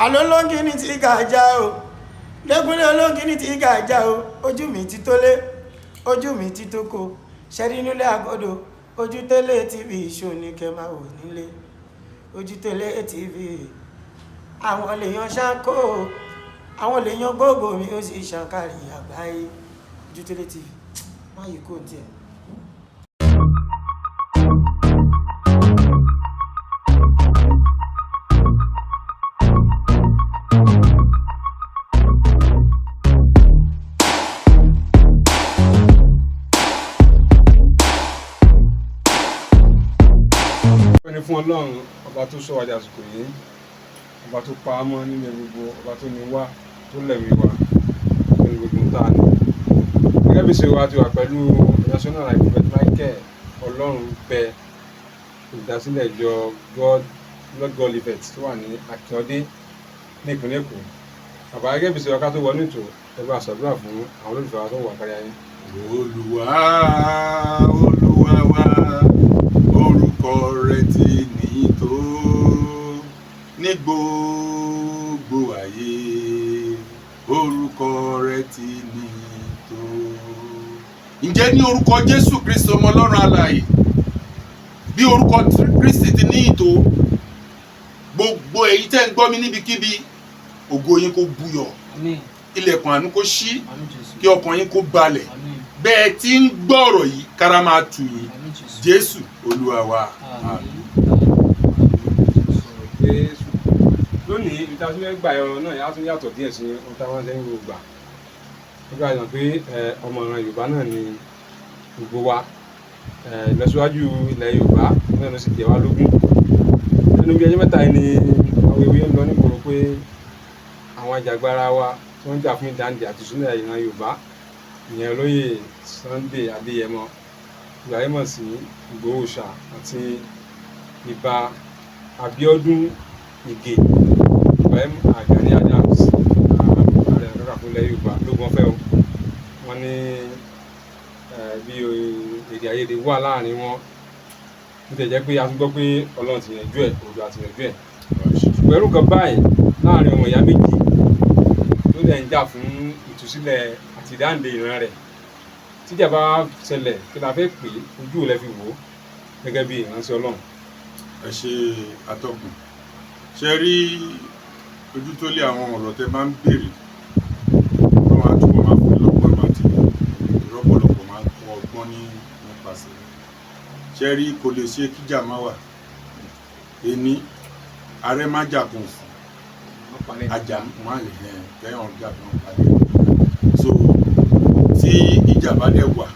Àlọ́ olóńgìní ti gàjà o, lẹ́kúnlé olóńgìní ti gàjà o. Ojú mi ti tó lé, ojú mi ti tó ko, ṣẹ́rí nílé àgọ́dọ̀. Ojútólé TV ṣò ní kẹ́ máa wò nílé. Ojútólé TV, àwọn lèèyàn ṣáńkó, àwọn lèèyàn gbogbo mi, ó sì ṣàǹkárí àgbáyé. Ojútólé TV, má yìí kò tiẹ̀. Ọpẹ́ ni fún Ọlọ́run ọba tó sọ wá di àsìkò yìí, ọba tó pa á mọ́ nínú gbogbo, ọba tó ní wá, tó lẹ̀mí wá, tó ní gbogbo tá a ní. Gẹ́gẹ́ bí ṣe wa ti wà pẹ̀lú National Prophet Michael Ọlọ́run bẹ, olùdásílẹ̀ ìjọ God Lord God Livet tó wà ní Akínyẹlé ní ìpínlẹ̀ Èkó. Bàbá, gẹ́gẹ́ bí ṣe wa, ká tó wọnú ètò, ẹ bá ṣàdúrà fún àwọn olólùfẹ́ wa tó wà kárí ayé. Olúwa, Olúwa wa, orúkọ rẹ̀ ti ní tó ní gbogbo ayé, orúkọ rẹ̀ ti ní tó. Ǹjẹ́ ní orúkọ Jésù Kristi, ọmọ Ọlọ́run alààyè, bí orúkọ Kristi ti ní ìtò, gbogbo èyí tẹ́ ń gbọ́ mi níbikíbi, ògo yín kó buyọ̀. Àmín. Ilẹ̀kùn àánú kó ṣí. Àmín Jésù. Kí ọkàn yín kó balẹ̀. Àmín. Bẹ́ẹ̀ tí ń gbọ́ ọ̀rọ̀ yìí, kára máa tù yín. Àmín Jésù. Jésù Olúwa wa. Àmín. Jésù. Lónìí, ibi tá a tún fẹ́ gbà ẹ̀rọ náà á tún yàtọ̀ díẹ̀ sí ohun táwọn ṣe ń gbogbo gbà nígbà yàn pé ọmọ ìran Yorùbá náà ni gbogbo wa. Ìlọsíwájú ilẹ̀ Yorùbá náà ló sì jẹ wá lógún. Nínú bí ẹjọ́ mẹ́ta yìí ni awuyewuye ń lọ nígboro pé àwọn ajàgbara wa tí wọ́n ń jà fún ìdáǹdè àti ìsúná ìran Yorùbá, ìyẹn olóyè Sunday Adéyẹmọ ìgbà yẹn mọ̀ sí Ìgbòho Òòṣà àti Ìbà Abíọ́dún Ìgè, Ibrahim Gani Adams, Ààrẹ Ọ̀nà Kakanfò ilẹ̀ Yorùbá lógun ọ̀fẹ́ o. Wọ́n ní bí èdè àìyedè wà láàrin wọn, bó tiẹ̀ jẹ́ pé a tún gbọ́ pé Ọlọ́run ti yanjú ẹ̀, Oòduà ti yanjú ẹ̀. Ṣùgbọ́n irú nǹkan báyìí láàrin ọmọ ìyá méjì tó dẹ̀ ń jà fún ìtúsílẹ̀ àti ìdáǹdè ìran rẹ̀, tíjà bá ṣẹlẹ̀, kí la fẹ́ pè é? Ojú ò lẹ fi wò ó gẹ́gẹ́ bí ìránṣẹ́ Ọlọ́run? Ẹ ṣe, atọ́kùn. Ṣe rí ojú tó lé àwọn ọ̀rọ̀ tẹ máa ń béèrè, wọ́n máa túbọ̀ máa fún lọ́gbọ́n àti ìrọ́pọ̀lọpọ̀ máa ń kọ́ ọgbọ́n ní nípasẹ̀. Ṣe rí, kò lè ṣe kíjà má wà. Ení ààrẹ má jà kún fún ajá má lè hẹn kẹ́hìn jà kan palẹ̀. So tí ìjà bá dẹ̀ wà,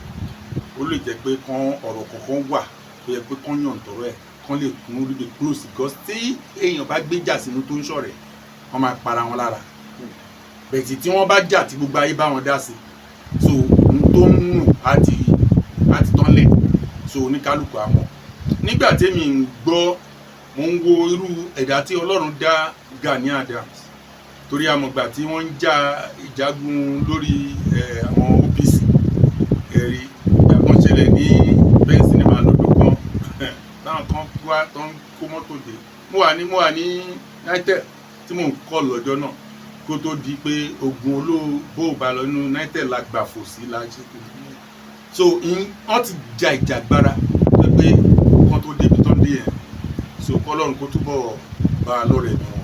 ó lè jẹ́ pé kán ọ̀rọ̀ kọ̀ọ̀kan wà tó yẹ pé kán yàn tọ̀rọ̀ ẹ̀, kán lè kún lè close, because tí èèyàn bá gbéjà sínú tó ń ṣọ̀rẹ́, wọ́n máa para wọn lára. Bẹ̀tì tí wọ́n bá jà tí gbogbo ayé bá wọn dá sí, so n tó ń rùn á ti tán lẹ̀. So oníkálukú àmọ́ nígbà tẹ́mi ń gbọ́, mo ń wo irú ẹ̀dá tí Ọlọ́run dá Gani Adams, torí amọ̀gbà tí wọ́n ń jà ìjagun lórí àwọn OPC. Ẹ̀rí ìjà kan ṣẹlẹ̀ ní Ben Cinema lọ́dún kan táwọn kan wá tó ń kó mọ́tò dé. Mo wà ní NITEL tí mò ń kọ́ lọ́jọ́ náà, kó tó di pé ogun olóòbó bá lọ nínú NITEL la gbà fò sí la ṣe kú. So wọ́n ti ja ìjàgbára pé kan tó débi tó ń dé yẹn. So kọ́lọ́run kó túbọ̀ bá a lọ́rẹ̀ ní wọn.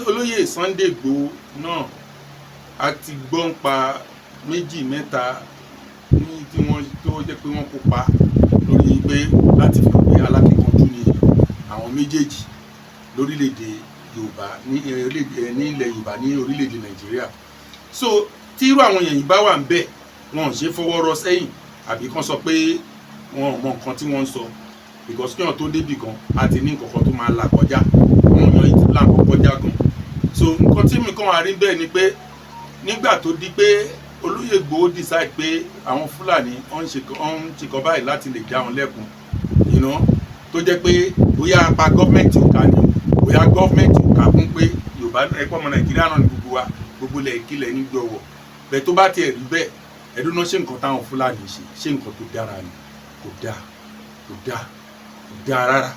Olóyè Sunday Igboho náà, a ti gbọ́ ń pa méjì mẹ́ta ní tí wọ́n tó jẹ́ pé wọ́n kópa lórí pé láti fi hàn pé alákíkanjú ni àwọn méjèèjì lórílẹ̀‐èdè Yorùbá ní ní ilẹ̀ Yorùbá, ní orílẹ̀‐èdè Nàìjíríà. So tí irú àwọn èèyàn yìí bá wà ń bẹ̀, wọn ò ṣe fọwọ́ rọ sẹ́yìn àbí kán sọ pé wọn ò mọ nǹkan tí wọ́n ń sọ, because kí wọn tó débì kan, á ti ní nǹkan kan tó máa là kọjá. Àwọn èèyàn yìí ti là nǹkan kọjá gan. So nǹkan tí mi kàn wá rí bẹ́ẹ̀ ni pé nígbà tó di pé olóyè Ìgbòho decide pé àwọn Fúlàní wọ́n ń ṣe kan báyìí láti lè dá wọn lẹ́kun, tó jẹ́ pé bóyá apá gọ́ọ̀mẹ̀ntì ò ká ni, bóyá gọ́ọ̀mẹ̀ntì ò ká fún pé Yorùbá ẹ̀kọ́ ọmọ Nàìjíríà náà ní gbogbo wa, gbogbo ilẹ̀ ìkílẹ̀ ní gbọ̀wọ̀ bẹ́ẹ̀. Tó bá tiẹ̀ rí bẹ́ẹ̀, ẹ̀dùn náà, ṣé nǹkan táwọn Fúlàní ṣe, ṣé nǹkan tó dára ni? Kò dáa, kò dáa, kò dáa rárá.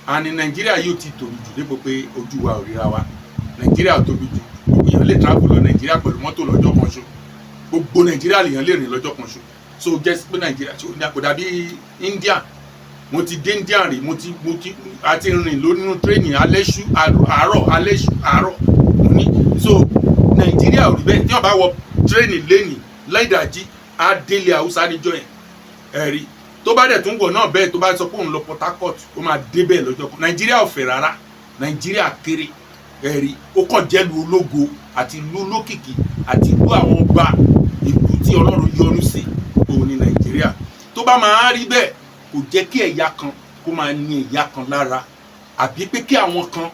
Àní Nàìjíríà yóò ti tòrò jù dépò pé ojú wa ò ríra wa. Nàìjíríà ò tóbi jù. Gbogbo èèyàn lè travel lọ Nàìjíríà pẹ̀lú mọ́tò lọ́jọ́ kan ṣo. Gbogbo Nàìjíríà lèèyàn lè rìn lọ́jọ́ kan ṣo. So jẹ́ pé Nàìjíríà ṣe kò dàbí India. Mo ti dé India rí. Mo ti àti rìn ló nínú train, alẹ́ ṣú àárọ̀, alẹ́ ṣú àárọ̀. Mo ní so Nàìjíríà ò rí bẹ́ẹ̀. Tí wọ́n bá wọ train lẹ́nìí láìdájí, á délé Haúsá níjọ́ yẹn. Ẹ̀rí tó bá dẹ̀ tún wọ̀ náà bẹ́ẹ̀, tó bá sọ pé òun lọ Port Harcourt, ó máa débẹ̀ lọ́jọ́ kan. Nàìjíríà ò fẹ̀ rárá, Nàìjíríà kéré. Ẹ̀rí ó kàn jẹ́lu ológo àti ìlú olókìkí àti ìlú àwọn ọba, ìlú tí Ọlọ́run yọ́nú sí, òun ni Nàìjíríà. Tó bá máa rí bẹ́ẹ̀, kò jẹ́ kí ẹ̀yà kan kó máa ní ẹ̀yà kan lára, àbí pé kí àwọn kan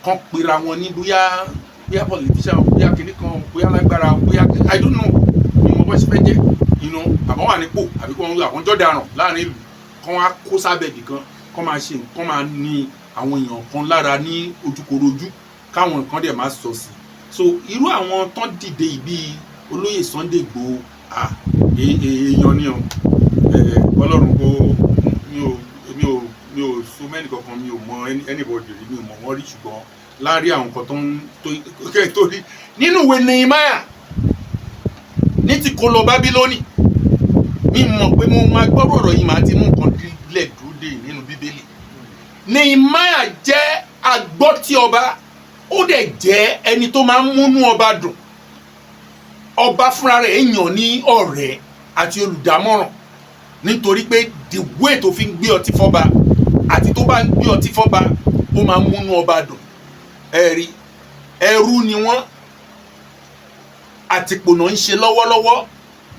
kan pera wọn ní bóyá politician, bóyá kìnnì kan, bóyá lágbára, bóyá I don't know, ni mo bá ṣe fẹ́ jẹ́ inú àbọ̀ wà nípò, àbí kí wọ́n àwọn jọ́daràn láàrin ìlú kán wá kó sábẹ́ ibì kan, kán máa ṣe kán máa ní àwọn èèyàn kan lára ní ojúkorojú, káwọn nǹkan dẹ̀ máa sọ sí. So irú àwọn tán dìde ìbí olóyè Sunday Igboho, ah, èèyàn ni o. Ọlọ́run kó mi ò so mẹ́nì kankan, mi ò mọ anybody rí, mi ò mọ̀ wọ́n rí. Ṣùgbọ́n láàárín àwọn nǹkan tó ń tó rí nínú ìwé Nehemiah ní ti kó lọ Bábílónì, mi mọ̀ pé mo máa gbọ́rọ̀ ọ̀rọ̀ yìí, màá ti mú nǹkan dílẹ̀ dúró dé nínú Bíbélì. Nehemiah jẹ́ agbọ́tí ọba, ó dẹ̀ jẹ́ ẹni tó máa ń múnú ọba dùn. Ọba fúnra rẹ̀ yàn ní ọ̀rẹ́ àti olùdámọ̀ràn, nítorí pé the way tó fi ń gbé ọtí fọ́ba àti tó bá ń gbé ọtí fọ́ba, ó máa ń múnú ọba dùn. Ẹ̀rí ẹrú ni wọ́n, àtìpònà ń ṣe lọ́wọ́lọ́wọ́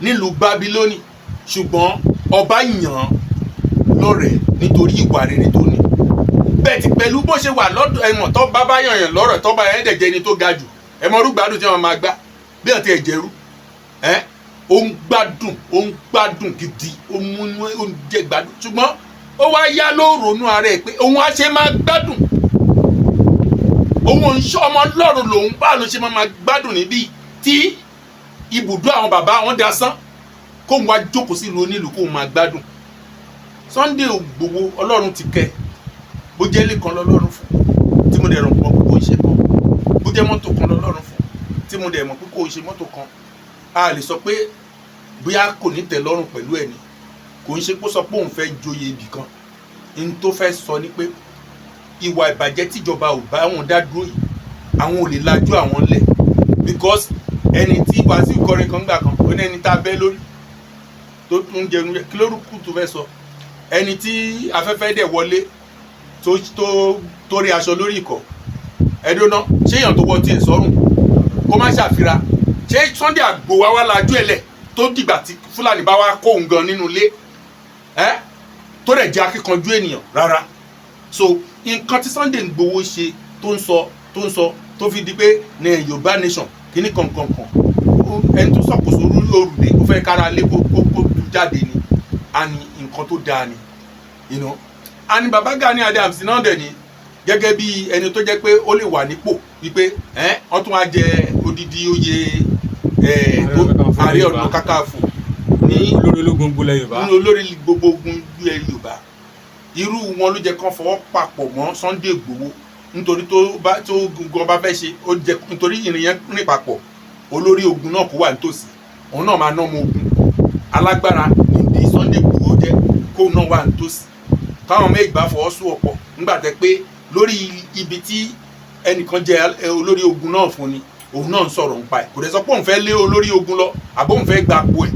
nílùú Bábílónì, ṣùgbọ́n ọba yàn án lọ́rẹ̀ẹ́ nítorí ìwà rere tó ní. Bẹ́ẹ̀ ti pẹ̀lú bó ṣe wà lọ́dọ̀ ẹ̀mọ̀ tó bá bá yàn yàn lọ́rọ̀, tó bá yẹn dẹ̀ jẹ́ ẹni tó ga jù, ẹ̀mọ̀ orúgbádùn tí wọ́n máa gbá bí ọ̀tí ẹ̀jẹ̀ rú ẹ́, ó ń gbádùn, ó ń gbádùn gidi, ó múnú, ó ń jẹ gbádùn. Ṣùgbọ́n ó wá yá ló ronú ara ẹ̀ pé òun á ṣe máa gbádùn, òun ò ń ṣe ọmọ Ọlọ́run lòun, báwo ló ṣe máa gbádùn níbí tí ibùdó àwọn bàbá wọn dasán, kóun wá jókòó sílùú onílùú, kóun máa gbádùn. Sunday Igboho, Ọlọ́run ti kẹ́. Bó jẹ́ ilé kan lọ́lọ́run fún, tí mo dẹ̀ rọ̀ mọ́ pé kò ń ṣe kan, bó jẹ́ mọ́tò kan lọ́lọ́run fún, tí mo dẹ̀ mọ̀ pé kò ń ṣe mọ́tò kan, a lè sọ pé bóyá kò ní tẹ́ lọ́rùn pẹ̀lú ẹ̀ ni. Kò ń ṣe pé ó sọ pé òun fẹ́ joyè ibì kan. N tó fẹ́ sọ ni pé ìwà ìbàjẹ́ tíjọba ò bá wọn dá dúró yìí, àwọn ò lè lajú àwọn lẹ̀, because ẹni tí Wàsíù kọrin kan gbà kan, ó ní ẹni tá a bẹ́ lórí tó tún jẹun, kí lórúkú tó fẹ́ sọ? Ẹni tí afẹ́fẹ́ dẹ̀ wọlé tó rí aṣọ lórí ìkọ́ ẹ̀dọ́nà, ṣé èèyàn tó wọ tiẹ̀ sọ́rùn kó má ṣàfira? Ṣé Sunday Igboho wá lajú ẹ̀ lẹ̀ tó dìgbà tí Fúlàní bá wá kó òun gan nínú ilé ẹ́ tó dẹ̀ jẹ́ akíkanjú ènìyàn rárá? So nǹkan tí Sunday Igboho ṣe, tó ń sọ tó fi di pé ní Yorùbá nation kíní kankankan, ẹni tó sọ̀kòsò òrùlé, ó fẹ́ kára lé kó tú jáde ni. Àní nǹkan tó dáa ni and baba Gani Adams náà dẹ̀ ni, gẹ́gẹ́ bí ẹni tó jẹ́ pé ó lè wà nípò wípé ẹ́ wọ́n tún wá jẹ odidi oyè ẹ̀ tó Ààrẹ Ọ̀nà Kakanfò ní olórí ológun gbolẹ̀ Yorùbá. Nínú olórí gbogbo ogun ilẹ̀ Yorùbá, irú wọn ló jẹ́ kán fọwọ́ papọ̀ mọ́ Sunday Igboho, nítorí tó bá tó gan bá fẹ́ ṣe ó jẹ, nítorí ìrìn yẹn rìn papọ̀, olórí ogun náà kó wà nítòsí, òun náà máa ná ọmọ ogun alágbára níbi Sunday Igboho jẹ́ kóun náà wà nítòsí, káwọn méjì bá fọwọ́ sún ọ̀pọ̀ nígbà tẹ́ pé lórí ibi tí ẹnìkan jẹ́ olórí ogun náà fún ni, òun náà ń sọ̀rọ̀ nípa ẹ̀. Kò dẹ̀ sọ pé òun fẹ́ lé olórí ogun lọ àbó òun fẹ́ gba àpò ẹ̀,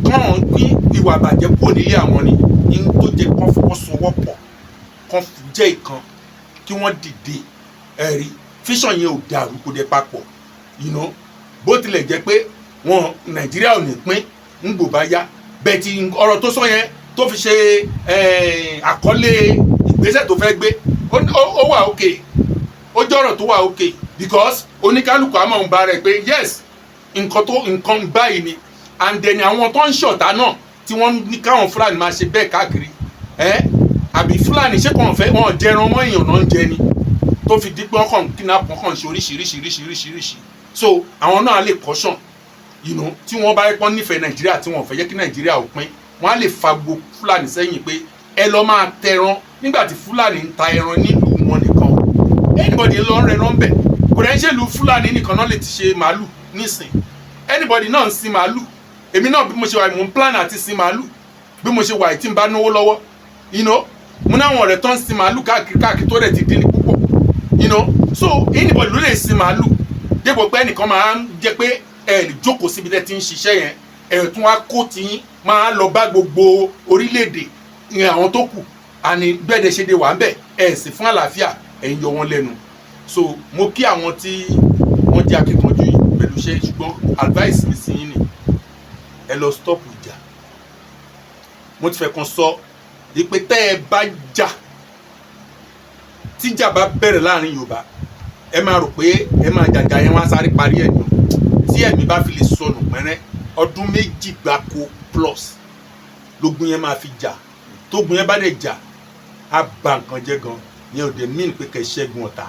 kán kí ìwà àbàjẹ́ kúrò nílé àwọn ni. Ní tó jẹ́ kán fọwọ́sowọ́pọ̀, kán jẹ́ ìkan, kí wọ́n dìde. Ẹ̀rí fíṣàn yẹn ò dàrú, kò dẹ̀ papọ̀. Bó tilẹ̀ jẹ́ pé wọn Nàìjíríà ò ní pín ń gbò bá yá bẹ́ẹ̀, tí ọ̀rọ̀ tó sọ yẹn tó fi ṣe àkọlé ìgbésẹ̀ tó fẹ́ gbé, ó wà okay, ó jẹ́ ọ̀rọ̀ tó wà okay, because oníkálukú àmọ́ ń bá rẹ̀ pé yes, nǹkan tó nǹkan báyìí ni. And then àwọn tó ń ṣọ̀tá náà tí wọ́n ní káwọn Fúlàní máa ṣe bẹ́ẹ̀ káàkiri ẹ́, àbí Fúlàní ṣé kàn fẹ́ wọn jẹran mọ́ èèyàn náà ń jẹ ni, tó fi di pé wọ́n kàn ń kidnap, wọ́n kàn ń ṣe oríṣiríṣiríṣiríṣiríṣi. So àwọn náà lè caution tí wọ́n bá pọ́n nífẹ̀ẹ́ Nàìjíríà, tí wọ́n fẹ́ jẹ́ kí Nàìjíríà ò pín, wọ́n á lè fa gbogbo Fúlàní sẹ́yìn pé ẹ lọ máa tẹran. Nígbà tí Fúlàní ń ta ẹran nílùú wọn nìkan, anybody lọ ń rẹran bẹ̀, kò Kò dẹ̀ ń ṣèlú Fúlàní nìkan náà lè ti ṣe màálù nísìn. Anybody náà ń sin màálù. Èmi náà, bí mo ṣe wà, mò ń plan àti sin màálù. Bí mo ṣe wà yìí, tí n bá náwó lọ́wọ́, mo náwọn ọ̀rẹ́ tó ń sin màálù káàkiri káàkiri tó dẹ̀ ti dín ní púpọ̀. So anybody ló lè sin màálù, dépò pé ẹnìkan máa ń jẹ́ pé ẹ lè jókòó síbi tẹ́ ti ń ṣiṣẹ́ yẹn, ẹ tún wá kó tiyín máa lọ bá gbogbo orílẹ̀-èdè ìyẹn àwọn tó kù. Àní gbẹ́dẹ̀ ṣe de wà ń bẹ̀, ẹ sì fún àlàáfíà, ẹ ń yọ wọn lẹ́nu. So mo kí àwọn tí wọ́n jẹ́ akíkanjú yìí pẹ̀lú iṣẹ́, ṣùgbọ́n advice mi sí yín ni, ẹ lọ stop ìjà. Mo ti fẹ́ kan sọ ìpè, tẹ́ ẹ bá jà, tíjà bá bẹ̀rẹ̀ láàrin Yorùbá, ẹ máa rò pé ẹ máa jàjà yẹn, wọ́n á sáré parí ẹ̀ nù. Tí ẹ̀mí bá fi lè sọnù pẹ́rẹ́, ọdún 2 gbáko plus lógun yẹn máa fi jà. Tógun yẹn bá dẹ̀ jà, á ba nǹkan jẹ́ gan. Yẹn ò dẹ̀ mean pé kẹ́ ṣẹ́gun ọ̀tá.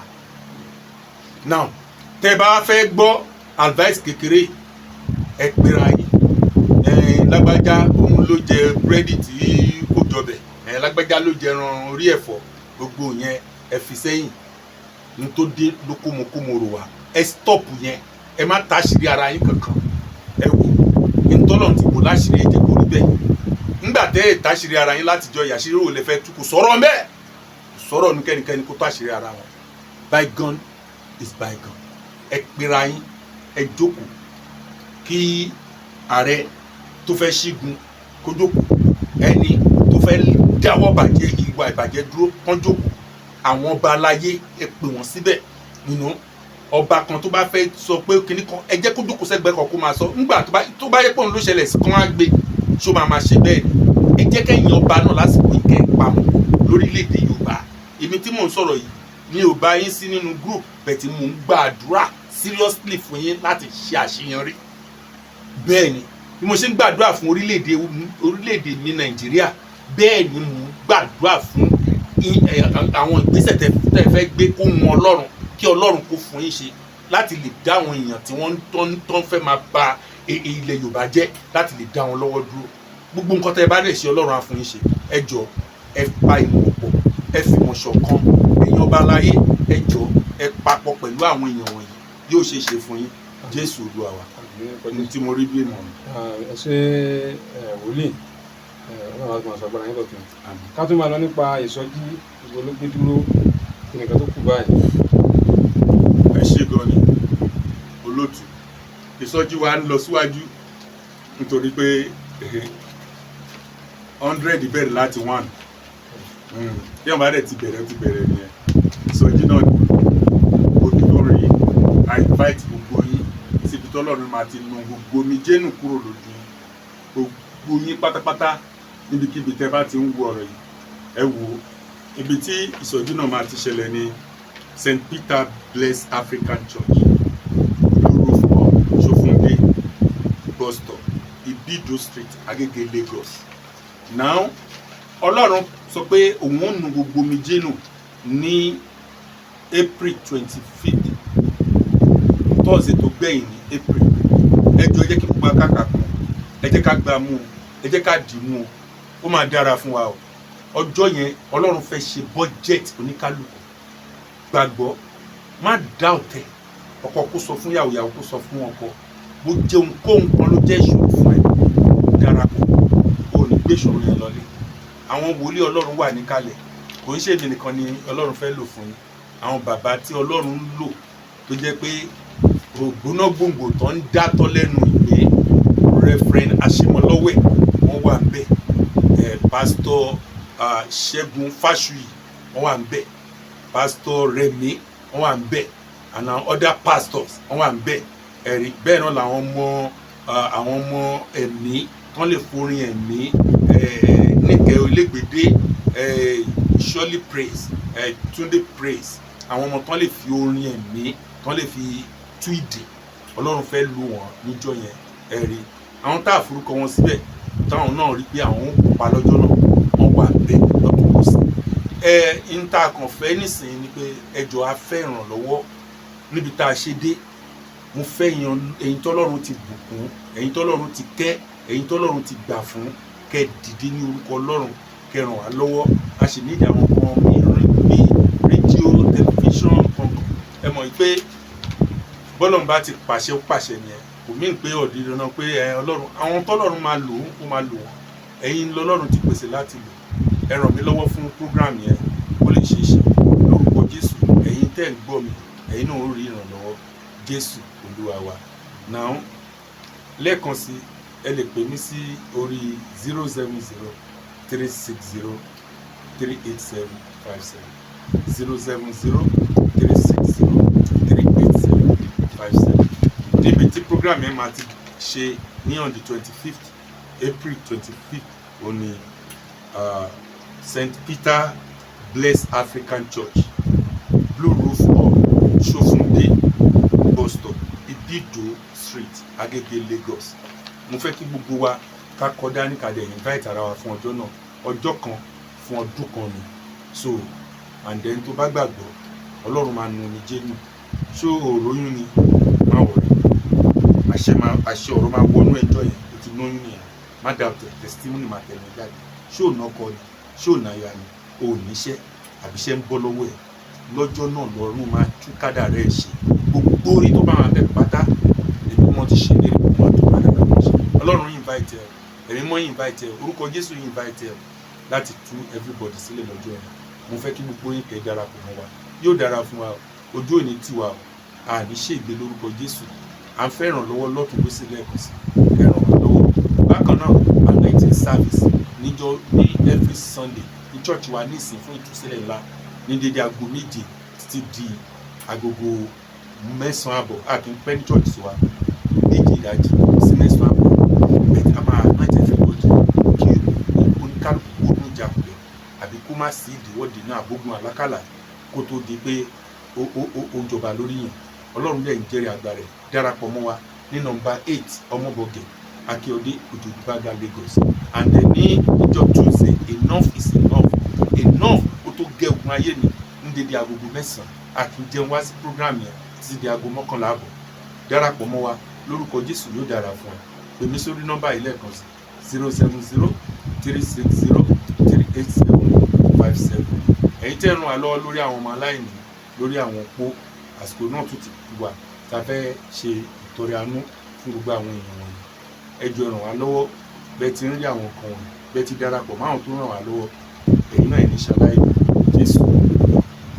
Now, tẹ́ bá fẹ́ gbọ́ advice kékeré, ẹ pera yín. Ẹ lágbájá, òun ló jẹ búrẹ́dì tí kò jọbẹ̀, ẹ lágbájá ló jẹ ẹran orí ẹ̀fọ́, gbogbo yẹn ẹ fi sẹ́yìn. Ní tó dé ló kómokómo rò wá, ẹ stop yẹn. Ẹ má táṣìírí ara yín kankan. Ẹ wò, ntọ́lọ̀ ti bò láṣìírí, ẹ jẹ́ kó rí bẹ́ẹ̀. Ńgbà tẹ́ ẹ táṣìírí ara yín látijọ́, ìyàṣírí ò lè fẹ́ tú. Kò sọ̀rọ̀ mbẹ́, kò sọ̀rọ̀ ní kẹ́nikẹ́ni kó táṣìírí ara wọn. Bygone is bygone. Ẹ pera yín, ẹ jókòó, kí ààrẹ tó fẹ́ ṣígun kó jókòó, ẹni tó fẹ́ dáwọ́ bàjẹ́, ìwà ìbàjẹ́ dúró, kán jókòó. Àwọn ọba aláyé, ẹ pè wọ́n síbẹ̀ nínú ọba kan tó bá fẹ́ sọ pé kinní kan, ẹ jẹ́ kó jókòó sẹ́gbẹ̀ẹ́ kan kó máa sọ. Ńgbà tó bá yẹ pé òun ló ṣẹlẹ̀ sí, kán á gbé ṣó máa máa ṣe bẹ́ẹ̀ ni. Ẹ jẹ́ kẹ́yìn ọba náà lásìkò ìkẹ́ pamọ́ lórílẹ̀‐èdè Yorùbá. Èmi tí mò ń sọ̀rọ̀ yìí, mi ò bá yín sí nínú group bẹ̀ tí mò ń gbàdúrà seriously fún yín láti ṣe àṣeyọrí. Bẹ́ẹ̀ ni, bí mo ṣe ń gbàdúrà fún orílẹ̀-èdè mi Nàìjíríà, bẹ́ẹ̀ ni mò ń gbàdúrà fún àwọn ìgbésẹ̀ tẹ́ fẹ́ gbé, kó wọn Ọlọ́run, kí Ọlọ́run kó fún yín ṣe láti lè dá àwọn èèyàn tí wọ́n tó ń fẹ́ máa ba ilẹ̀ Yorùbá jẹ́, láti lè dá wọn lọ́wọ́ dúró. Gbogbo nǹkan tẹ́ ẹ bá lè ṣe, Ọlọ́run á fún yín ṣe. Ẹ jọ, ẹ pa ìmọ̀ pọ̀, ẹ fìmọ̀ ṣọ̀kan. Ẹ̀yin ọba aláyé, ẹ jọ, ẹ papọ̀ pẹ̀lú àwọn èèyàn wọ̀nyí, yóò ṣeé ṣe fún yín. Jésù Olúwa wa. Ní tí mo rí bí ìmọ̀ràn. Ẹ ṣe wòlíì, Ọlọ́run á tún máa sọ agbára yín dọ̀tun. Ká tún máa lọ nípa ìsọjí, ìbò ló gbé dúró, kí nìkan tó kù báyìí? Ẹ ṣe gan ni, olótù. Ìsọjí wa ń lọ síwájú nítorí pé 100 bẹ̀rẹ̀ láti one. Bí wọn bá dẹ̀ ti bẹ̀rẹ̀, ó ti bẹ̀rẹ̀ nìyẹn. Ìsọjí náà ni ojú tó rí. I invite gbogbo yín síbi tọ́lọ́run máa ti nu gbogbo omijé nù kúrò lójú yín, gbogbo yín pátápátá, níbikíbi tẹ́ bá ti ń wo ọ̀rọ̀ yìí. Ẹ wò ó, ibi tí ìsọjí náà máa ti ṣẹlẹ̀ ní St. Peter Blessed African Church, Blue Roof, Sofunde Bus Stop, Ibido Street, Agege, Lagos. Now, Ọlọ́run sọ pé òun ó nu gbogbo omijé nù ní April 25th, Thursday tó gbẹ̀yìn ní April. Ẹ jọ̀ọ́, ẹ jẹ́ kí gbogbo akáka kan, ẹ jẹ́ ká gbá mú o, ẹ jẹ́ ká dì mú o. Ó máa dára fún wa o. Ọjọ́ yẹn, Ọlọ́run fẹ́ ṣe budget oníkálukú. Gbàgbọ́, má dá ọ̀tẹ̀. Ọkọ kó sọ fún yàwó, yàwó kó sọ fún ọkọ. Bó jẹ́ ohunkóhun kan ló jẹ́ ìṣòro fún ẹ, darapọ̀, o ní gbé ìṣòro yẹn lọlé. Àwọn wòlíì Ọlọ́run wà níkàlẹ̀. Kò ń ṣèmi nìkan ni Ọlọ́run fẹ́ lò fún yín. Àwọn bàbá tí Ọlọ́run ń lò, tó jẹ́ pé ògbóná gbòǹgbò tó ń dátọ́ lẹ́nu ìgbé, Reverend Aṣímọlọ́wẹ̀, wọ́n wà ń bẹ̀, ẹ̀ Pásítọ̀ Ṣẹ́gun Fáṣuyì, wọ́n wà ń bẹ̀, Pásítọ̀ Rẹ̀mí, wọ́n wà ń bẹ̀, and our other pastors, wọ́n wà ń bẹ̀. Ẹ̀rí bẹ́ẹ̀ náà làwọn ọmọ àwọn ọmọ ẹ̀mí tán lè forin ẹ̀mí, Níkẹ́ Olégbèdé, Surely Praise, Túndé Praise, àwọn ọmọ tán lè fi orin ẹ̀mí, tán lè fi tú ìdè, Ọlọ́run fẹ́ lò wọ́n níjọ́ yẹn. Ẹ̀rí àwọn tá a forúkọ wọn síbẹ̀, táwọn náà rí pé àwọn ń kópa lọ́jọ́ náà, wọ́n wà bẹ́ẹ̀ lọ́tún lọ́sì. Ẹ ń tá a kàn fẹ́ nísìnyí ni pé ẹ jọ̀ọ́, a fẹ́ ìrànlọ́wọ́ níbi tá a ṣe dé. Mo fẹ́ yan ẹ̀yin tọ́lọ́run ti bùkún, ẹ̀yin tọ́lọ́run ti kẹ́, ẹ̀yin tọ́lọ́run ti gbà fún, kẹ́ dìde ní orúkọ Ọlọ́run, kẹ́ ràn wá lọ́wọ́. A sì ní ìdí àwọn kan bíi rédíò, tẹlifíṣàn kankan. Ẹ mọ̀ pé Bọ́lọ́run bá ti pàṣẹ, ó pàṣẹ nìyẹn. Kò mí pé ọ̀dí dandan pé ẹ Ọlọ́run, àwọn tọ́lọ́run máa lò ó máa lò wọ́n. Ẹ̀yin lọ́lọ́run ti pèsè láti lò. Ẹ ràn mí lọ́wọ́ fún program yẹn kó lè ṣeé ṣe lórúkọ Jésù. Ẹ̀yin tẹ́ ń gbọ́ mi, ẹ̀yin náà ó rí ìrànlọ́wọ́. Jésù Olúwa wa. Now, lẹ́ẹ̀kan sí, ẹ lè pè mí sí orí 07036038757, 07036038757, níbi tí program yẹn máa ti ṣe ní on the 25th, April 25th, òní, St Peter Blessed African Church, Blue Roof Hall, Sofunde Bus Stop, Ibido Street, Agege, Lagos. Mo fẹ́ kí gbogbo wa ká kọ́ dání, ká dẹ̀ invite ara wa fún ọjọ́ náà. Ọjọ́ kan fún ọdún kan ni. So, and then, tó bá gbàgbọ́, Ọlọ́run máa nu omijé nù. Ṣó òróyún ni? Má worry, àṣẹ máa, àṣẹ ọ̀rọ̀ máa wọnú ẹjọ́ yẹn. O ti lóyún nìyẹn, má doubt ẹ̀, testimony máa tẹ̀lé jáde. Ṣé ò nọkọ ni? Ṣé ò náya ni? O ò níṣẹ́, àbíṣẹ́ ń bọ́ lọ́wọ́ ẹ̀? Lọ́jọ́ náà lọ́rùn máa tú kádà rẹ̀ ṣe. Gbogbo orí tó bá wà bẹ́ẹ̀ pátá, ẹ̀mí mọ́ ti ṣe lérí gbogbo àti kádà rẹ̀ ṣe. Ọlọ́run invite ẹ, ẹ̀mí mọ́ invite ẹ, orúkọ Jésù invite ẹ láti tú everybody sílẹ̀ lọ́jọ́ yẹn. Mo fẹ́ kí gbogbo yín kẹ́ darapọ̀ mọ́ wa. Yóò dára fún wa, ojú òní tiwa o, àní ṣègbè lórúkọ Jésù. À ń fẹ́ ìrànlọ́wọ́ lọ́tún lósì. Lẹ́ẹ̀kan sí, ẹ ràn wá lọ́wọ́. Bákan náà, anointing service níjọ́ ní every Sunday ní church wa ní ìsìn fún ìtúsílẹ̀ ńlá ní dédé aago 7 títí di agogo 9:30. A kì í pẹ́ ní church wa, 7 ìdájí sí 9:30. Bẹ́ẹ̀ a máa anoint everybody kí oníkálukú kó ní ìjákulẹ̀ àbí kó má sí ìdíwọ́de náà, àbógun àlákàlà kó tó di pé ó jọba lórí yẹn. Ọlọ́run dẹ̀ ń jẹ́rìí agbára ẹ̀. Darapọ̀ mọ́ wa ní nọ́mbà 8, Ọmọbọ̀gẹ̀ Akíọdé, Òjòdú-Bágà, Lagos. And then ní ìjọ Tuesday, enough is enough, enough, ó tó gẹ ogun ayé mi, ní dédé agogo 9. A kì í jẹun wá sí program yẹn títí di aago 11:30. Darapọ̀ mọ́ wa lórúkọ Jésù. Yóò dára fún ẹ. Pè mí sórí nọ́mbà yìí lẹ́ẹ̀kan sí: 07036038757. Ẹ̀yin tẹ́ ń ràn wá lọ́wọ́ lórí àwọn ọmọ aláìní, lórí àwọn opó, àsìkò náà tún ti wà tá a fẹ́ ṣe ìtọrẹ àánú fún gbogbo àwọn èèyàn wọ̀nyí. Ẹ jọ̀ọ́, ẹ ràn wá lọ́wọ́. Bẹ́ẹ̀ ti ń rí àwọn nǹkan wọ̀nyí, bẹ́ẹ̀ ti darapọ̀ máwọn tó ràn wá lọ́wọ́, ẹ̀yin náà ẹ̀ ní ṣaláì. Jésù,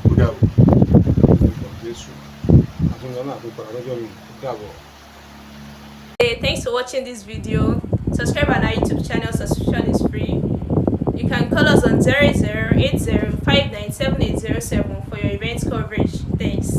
ó dàbọ̀. Lórúkọ Jésù, àtúntò náà tó padà lọ́jọ́ mi. Ó dàbọ̀. Hey, thanks for watching this video. Subscribe on our YouTube channel, subscription is free. You can call us on 0080 for your event coverage. Thanks.